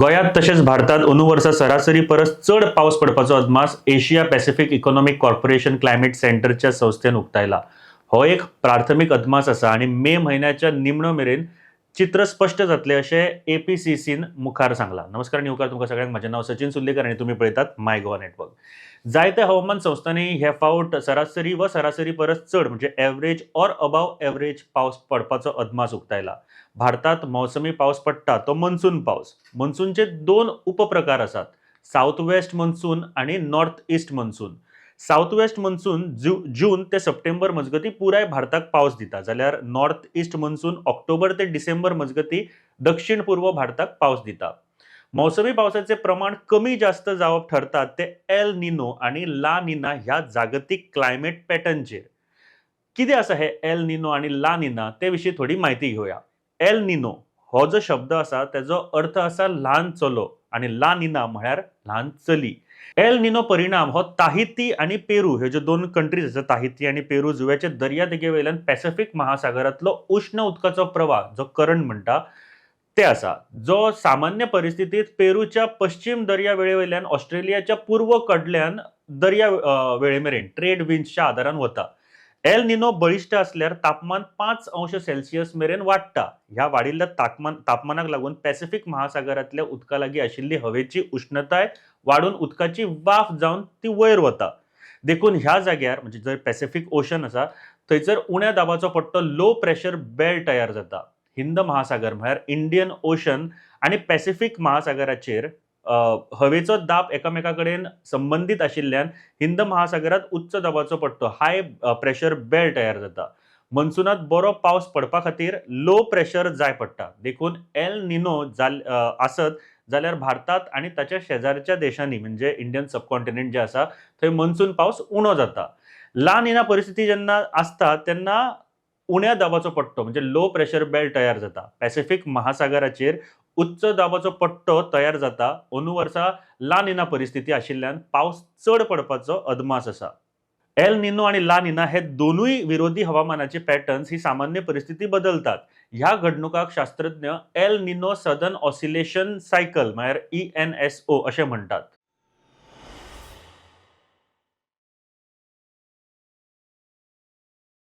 गोंयांत तशेंच भारतांत अंदू वर्सा सरासरी परस चड पावस पडपाचो अदमास Asia Pacific Economic Corporation Climate सेंटरच्या संस्थेन उक्तायला. हो एक प्राथमीक अदमास आसा आनी मे म्हयन्याच्या निमणो मेरेन चित्र स्पश्ट जातलें अशें एपीसीसीन मुखार सांगलां. नमस्कार आनी उपकार तुमकां सगळ्यांक. म्हजें नांव सचिन सुर्लेकर आनी तुमी पळयतात माय गोवा नेटवर्क. जायत्या हवामान संस्थांनी हे फावट सरासरी व सरासरी परस चड म्हणजे एवरेज ऑर अबाव एवरेज पावस पडपाचो अदमास उक्तायला. भारतात मौसमी पावस पडटा तो मनसून पावस. मनसूनचे दोन उपप्रकार आसात, सावथ वेस्ट मनसून आनी north east monsoon. South west monsoon जून ते सप्टेंबर मजगती पुराय भारताक पावस दिता, जाल्यार नॉर्थ ईस्ट मनसून ऑक्टोबर ते डिसेंबर मजगती दक्षिण पूर्व भारताक पावस दिता. मौसमी पावसाचे प्रमाण कमी जास्त जावप ठरतात ते एल निनो आनी ला निना ह्या जागतीक क्लायमेट पॅटर्नचेर. कितें आसा हे एल निनो आनी ला निना ते विशीं थोडी म्हायती घेवया. एल निनो हो जो शब्द आसा तेजो अर्थ आसा ल्हान चलो आनी ला निना म्हळ्यार ल्हान चली. एल निनो परिणाम हो ताहिती आनी पेरू ह्यो ज्यो दोन कंट्रीज आसा, ताहिती आनी पेरू जुव्याच्या दर्यादेगे वयल्यान पॅसिफीक महासागरांतलो उश्ण उदकाचो प्रवाह जो करंट म्हणटा ते आसा, जो सामान्य परिस्थितीत पेरूच्या पश्चिम दर्या वेळे वयल्यान ऑस्ट्रेलियाच्या पूर्व कडल्यान दर्या वेळे मेरेन ट्रेड विंड्सच्या आदारान वता. एल निनो बळिश्ट आसल्यार तापमान 5 अंश सेल्सियस मेरेन वाडटा. ह्या वाडिल्ल्या तापमानाक लागून पॅसिफीक महासागरांतल्या उदका लागीं आशिल्ली हवेची उश्णताय वाडून उदकाची वाफ जावन ती वयर वता. देखून ह्या जाग्यार, म्हणजे जर पॅसिफीक ओशन आसा थंयसर उण्या दाबाचो पट्टो, लो प्रेशर बेल्ट तयार जाता. हिंद महासागर म्हळ्यार इंडियन ओशन आनी पॅसिफीक महासागराचेर हवेचो दाब एकामेका कडेन संबंदीत आशिल्ल्यान हिंद महासागरात उच्च दाबाचो पट्टो, हाय प्रेशर बेल्ट तयार जाता. मनसुनात बरो पावस पडपा खातीर लो प्रेशर जाय पडटा. देखून एल निनो आसत जाल्यार भारतात आनी ताच्या शेजारच्या देशांनी, म्हणजे इंडियन सबकॉन्टिनेंट जे आसा थंय मनसून पावस उणो जाता. ला निना परिस्थिती जेन्ना आसता तेन्ना उण्या दाबाचो पट्टो म्हणजे लो प्रेशर बेल्ट तयार जाता. पॅसिफीक महासागराचेर उच्च दाबाचो पट्टो तयार जाता. अंदू वर्सा ला निना परिस्थिती आशिल्ल्यान पावस चड पडपाचो अदमास आसा. एल निनो आनी ला निना हे दोनूय विरोधी हवामानाचे पॅटर्न्स ही सामान्य परिस्थिती बदलतात. ह्या घडणुकाक शास्त्रज्ञ El Nino Southern Oscillation cycle म्हळ्यार ENSO अशें म्हणटात.